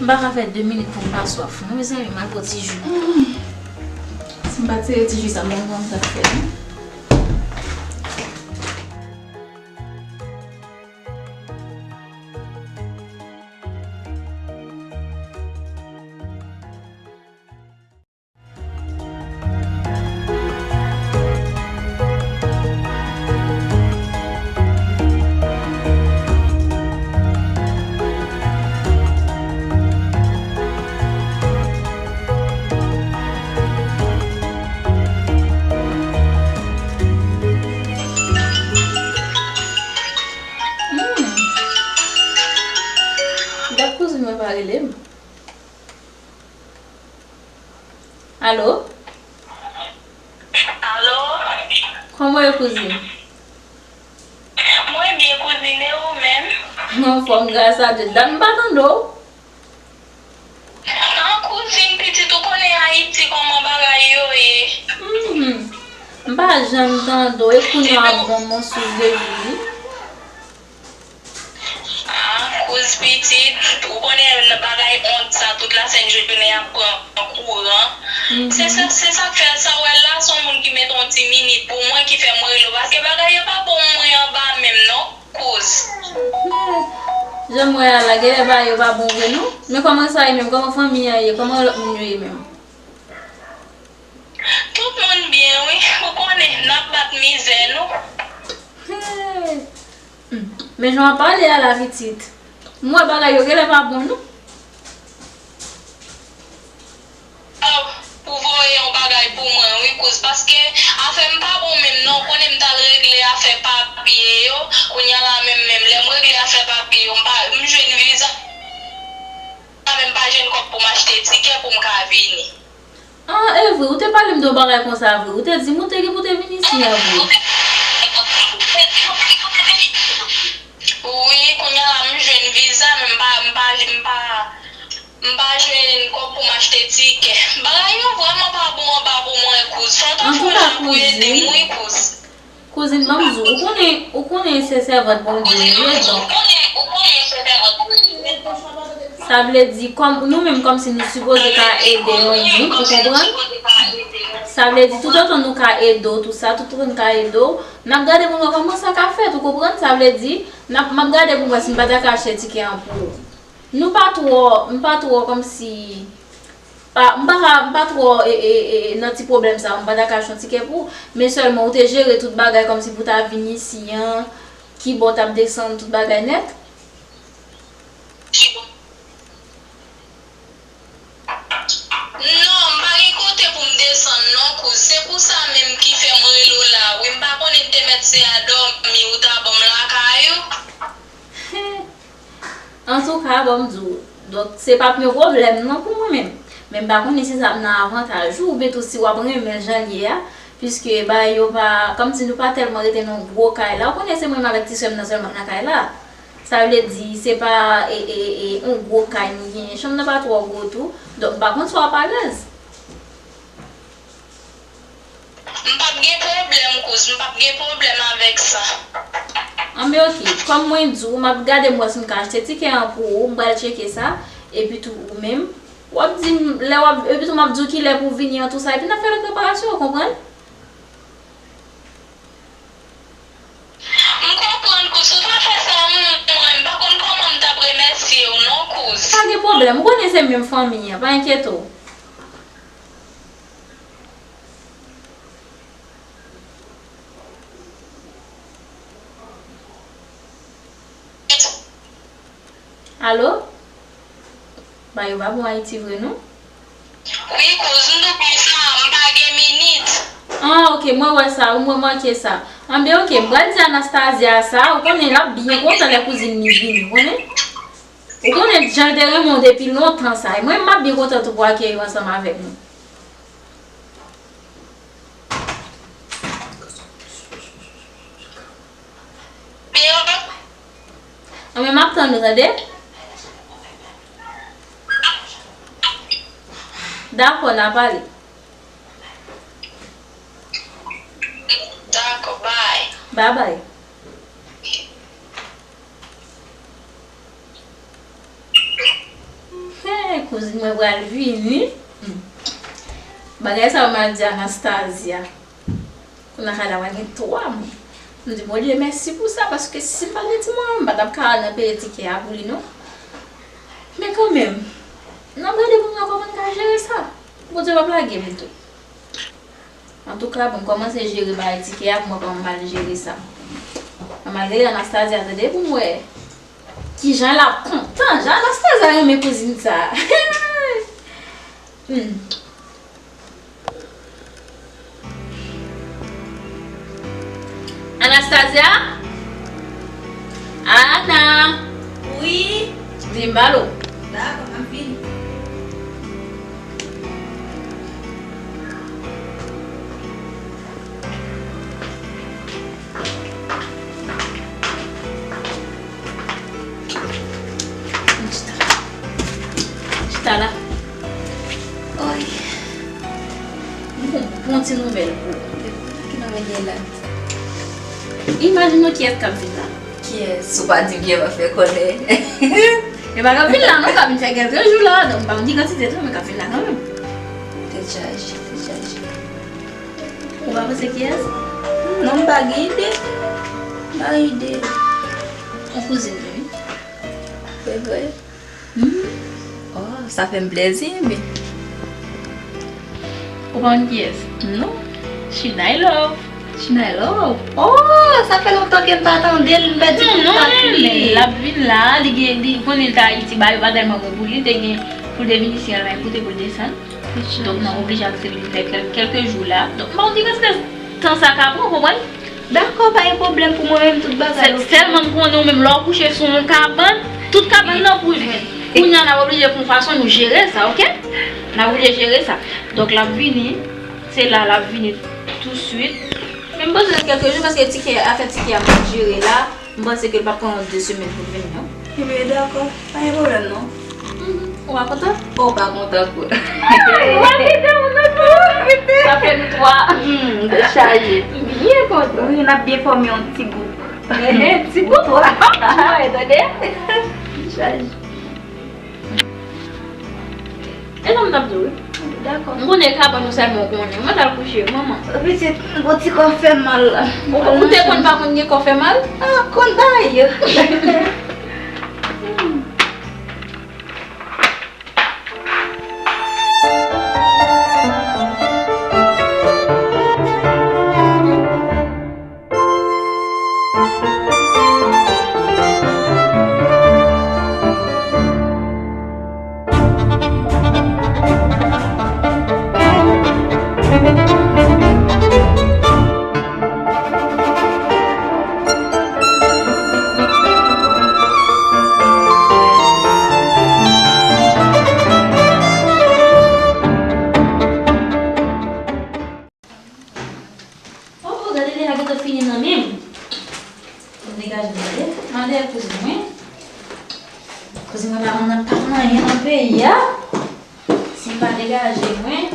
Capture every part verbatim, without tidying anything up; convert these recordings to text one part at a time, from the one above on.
M pa ka fè de minit pou m pa swaf. Non, mezanmi, m al pran ti ji. Hmm. Si m pa t sere ti ji sa, m pa konn sa m t ap fè, non. Hmm. Dat kouzin mwen pa rele m. Alo? Alo? Kòman w ye, kouzin? Mwen byen, kouzin, e ou menm? Mwen anfòm, gras a Dye. Dat m pa tande w. An, kouzin, pitit, ou konnen Ayiti kòman bagay yo ye. Mhm. M pa janm tande w. E kounye a w ap ban m yon sous de vi, wi. Ah, kouz pitit, ou konnen nan bagay ont sa, tout lasent jounen y ap pran kouran. Mhm. Se sa, se sa k fè sa w wè la, se yon moun ki mete yon ti minit pou mwen, ki fè mwen rele w, paske bagay yo pa bon pou mwen anba menm non, kouz. Jan m wè a la, genlè bagay yo pa bon vre non. Men kòman sa ye menm? Kòman fanmi an ye? Kòman lòt moun yo ye menm? Tout moun byen wi, ou konnen, n ap bat mizè nou. Hey! Hmm. Men jan w ap pale a la pitit. M wè bagay yo genlè pa bon non. Pou voye yon bagay pou mwen wi kouz, paske afè m pa bon menm non, ou konnen m t al regle afè papye yo, kounye a la menm, menm lè m regle afè papye yo, m pa, m jwenn viza, menm pa jwenn kòb pou m achte tikè pou m ka vini. Ah, e vre, ou te pale m de yon bagay konsa vre. Ou te di m ou te gen pou te vin isi a vre. Wi, kounye a la m jwenn viza, men m pa, m pa, m pa, m pa jwenn kòb pou m achte tikè. Bagay yo vrèman pa bon anba pou mwen, kouz. Fò w ta fè yon jan pou ede m, wi, kouz. Kouzin, ban m di w, ou konnen, ou konnen se sèvant Bondye m ye, donk. Sa vle di, kòm, nou menm kòmsi nou sipoze ka ede yon moun, ou konprann? Sa vle di, toutotan nou ka ede w, tou sa, toutotan nou ka ede w, n ap gade pou n wè kòman sa ka fèt, ou konprann? Sa vle di, n ap, m ap gade pou m wè si m pa ta ka achte tikè an pou ou. Nou pa twò, m pa twò kòmsi, pa, m pa ka, m pa twò, e, e, e, nan ti pwoblèm sa, m pa ta ka achte yon tikè pou ou, men sèlman ou te jere tout bagay kòmsi pou w ta vin isi an, kibò w t ap desann, tout bagay nèt. Non, m pa gen kote pou m desann non, kouz. Se pou sa menm ki fè m rele w la, wi. M pa konnen m te mèt se a dòmi ou ta ban m lakay ou. Antouka, ban m di w, donk, se p ap yon pwoblèm non pou mwen menm. Men m pa konnen si sa ap nan avantaj ou, oubyen tou si w ap renmen l jan l ye a, piske bagay yo pa, kòmsi nou pa tèlman rete nan yon gwo kay la. Ou konnen se mwen menm avèk ti sè m nan sèlman k nan kay la. Sa vle di, se pa, e, e, e, yon gwo kay nou genyen. Chanm nan pa twò gwo tou. Donk, m pa konn si w ap alèz. M p ap gen pwoblèm, kouz, m p ap gen pwoblèm avèk sa. Anben, oke. Kòm mwen di w, m ap gade m wè si m ka achte tikè an pou ou, m pral tcheke sa. Epi tou, ou menm, w ap di m, lè w ap, epi tou, m ap di w kilè pou w vini an, tou sa. Epi n ap fè lòt preparasyon, ou konprann? M konprann, kouz, si w ta fè sa, m, mwen, m pa konn kòman m t ap remèsye w, non, kouz. Pa gen pwoblèm, ou konnen se menm fanmi an, pa enkyete w. Alo? Bagay yo pa bon Ayiti vre non. Wi, kouz, m tou konsa, m pa gen minit. Ah, oke, mwen wè sa, ou mwen manke sa. Anben, oke, m pral di Anastasia sa, ou konnen l ap byen kontan lè kouzin li vini, ou konnen? Ou konnen jan l te renmen w depi lontan sa. E mwen, m ap byen kontan tou pou akeyi w ansanm avèk nou. Anben, m ap tann ou, tande? Dakò, n a pale. Dakò, bye. Babay. Kouzin mwen pral vini. Hmm. Bagay sa yo m al di Anastasia. Kounye a la, pral gen twa mwa. M di Bondye mèsi pou sa, paske si m pa t gen timoun an, m pa t ap ka al nan peye tikè a pou li, non. Men kanmenm, n ap gade pou n wè kòman n ka jere sa. Bondye p ap lage m tou. Antouka, bon, m kòmanse jere bagay tikè a pou m wè kòman m pral jere sa. Mwen, malgre Anastasia, tande pou m wè kijan l ap kontan. Jan Anastasia renmen kouzin sa. Hmm. Anastasia? Ana? Wi? Vin m pale w. Dakò, m ap vini. Chita. Chita la. Oy. M gon bon ti nouvèl pou ou. Ki nouvèl gen la? Imajine w kiyès k ap vin la. Kiyès? Ou pa di m kiyès, m ap fè konnen. E pa k ap vin la non, k ap vin fè kèlke jou la. Donk, m pa konn ki kantite tou, men k ap vin la kanmenm. Tèt chaje, tèt chaje. Ou pa panse kiyès? Non, m pa gen ide. M pa gen ide. Yon kouzin mwen, wi. Se vre? Hmm. Oh, sa fè m plèzi, men. Ou pa konn kiyès? Non. Chinay Love. Chinay Love? Oh, sa fè lontan ke m pa tande l, m pèdi kontak li. Non, non, men l ap vin la, li gen, li konnen l t Ayiti, bagay yo pa tèlman bon pou li, li te gen pou l te vin isi, l pa gen kote pou l desann. Donk, m oblije aksepte fè kèl-, kèlke jou la. Donk, m pa konn ki kantite tan sa ka pran, w konprann? Dakò, pa gen pwoblèm pou mwen menm, tout bagay. Sèlman m konnen ou menm, lè w kouche sou yon kabann, tout kabann nan pou jwenn. Kounye a, n ap oblije fè yon fason nou jere sa, oke? N ap oblije jere sa. Donk, l ap vini, se la l ap vini touswit. Men m panse se kèlke jou, paske tikè, afè tikè a m ap jere la. M panse ke l p ap pran yon de semèn pou l vini, non. Ebyen, dakò. Pa gen pwoblèm, non. Mhm. Ou pa kontan? Ou pa kontan, kou. Ou pa kite moun nan tou, ou kite. Sa fè nou twa. Hmm, dechaje. Byen kontan. Wi, n ap byen fòme yon ti gwoup. Ehe, ti gwoup. Twa. Wi, tande. Dechaje. E sa m t ap di w, wi. Dakò. M konnen e kabann ou sèlman w konnen. Mwen t al kouche, manman. Pitit, m gon ti kò fè mal la. Ou, ou te konn pa konn gen kò fè mal? Ah, konn bay yo. Oh, gade, li gentan fini nan men m. Mwen degaje m ale. Mwen ale kouzin mwen. Kouzin mwen pa konn ap pa konn anyen nan peyi a. Si m pa degaje mwen.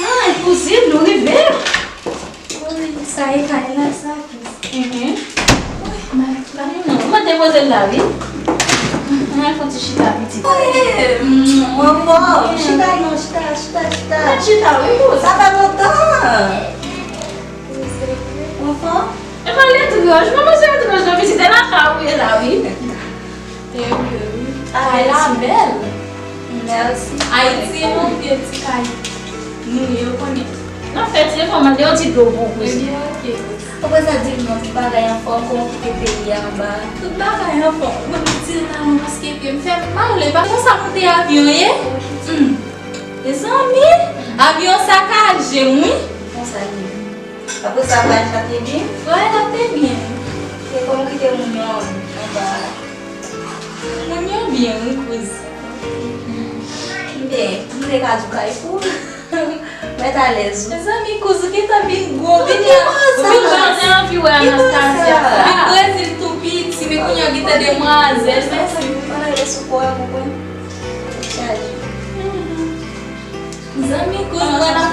Ay, kouzin, nou rive. Wi, sa e kay la, sa, kouzin. Mhm. Wi, m al travay non. Mwen te poze l la, wi. Mwen fè ti chita, pitit. Wi, mm, mwen fò. Chita non, chita, chita, chita. Mwen chita, wi, kouzin. Sa fè lontan. Mwen fò. E pa letranj, mwen panse letranj nan vizite lakay ou ye la, wi. Te byen, wi. Kay la bèl. Mèsi. Ayiti, yon bèl ti kay. Nou ye, ou konnen. N ap fè ti efò, mande yon ti dlo pou ou, kouzin. Ebyen, oke. Apre sa, di m non, tout bagay anfòm, kòman w kite peyi a anba? Tout bagay anfòm. Mwen, m di l la, mwen, paske pye m fè m mal, e pa konsa moute avyon ye? Hmm. Mezanmi, avyon sakaje m, wi. Konsa li ye. Apre sa, vwayaj la te byen? Vwayaj la te byen. E kòman w kite moun yo anba a? Moun yo byen, wi, kouz. Byen, m te ka di w kay pou w. Mèt alèz, wi. Mezanmi, kouz, ou gentan vin gwo, vin la. Ou vin gwo, mwen anvi wè Anastasia. Li Brezil tou piti, men kounye a gentan demwazèl, mèsi. Mwen rele sou kò a, konprann? Chaje. Zanmi, kouz, mwen ap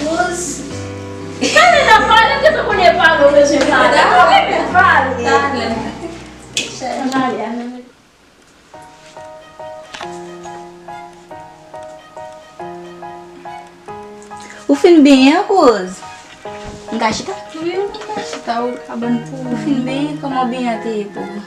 Kouz. Kale nan pale, ke se kounye pale ou bezwen pale. Ou bezwen pale. Talè. Ann ale, ann ale. Ou fin benyen, Kouz? M ka chita? Wi, ou ka chita, ou ka bann pou ou. Ou fin benyen, kòman benyen an te ye pou ou?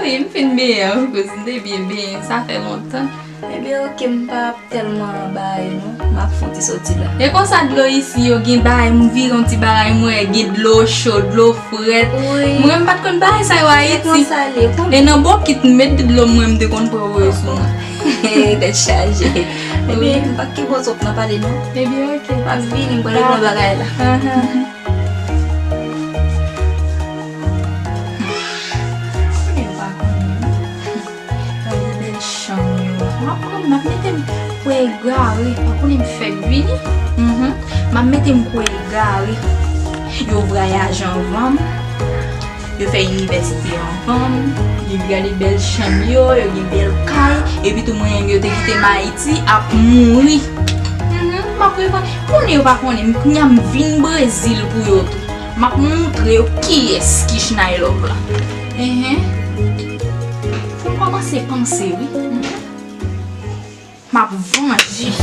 Wi, m fin benyen, Kouz, m te byen benyen, sa fè lontan. Ebyen, oke, m pa ap tèlman bay, non. M ap fè yon ti soti la. E konsa dlo isi yo gen bagay, m vire yon ti bagay, m wè gen dlo cho, dlo frèt. Wi. Mwen, m pa t konn bagay sa yo Ayiti. Se konsa l ye, konn. E nan bokit, m met dlo mwen, m te konn pran voye sou mwen. Tèt chaje. Ebyen, m pa kite w twòp nan pale, non. Ebyen, oke. M ap vini, m pral regle yon bagay la. Ahan. Konnen m pa konnen, non. Gade bèl chanm yo. M ap pran, m ap mete m pou egare. Pa konnen m fèk vini. Mhm. M ap mete m pou egare. Yo vwayaje anvan m. Yo fè inivèsite anvan m. Epi gade bèl chanm yo, yo gen bèl kay. Epi tou mwen menm yo te kite m Ayiti ap mouri. Mhm, m ap revann. Konnen yo pa konnen m, kounye a m vin Brezil pou yo tou. M ap montre yo kiyès ki Chnay Love la. Enhen. Fò m kòmanse panse, wi. M ap vanje.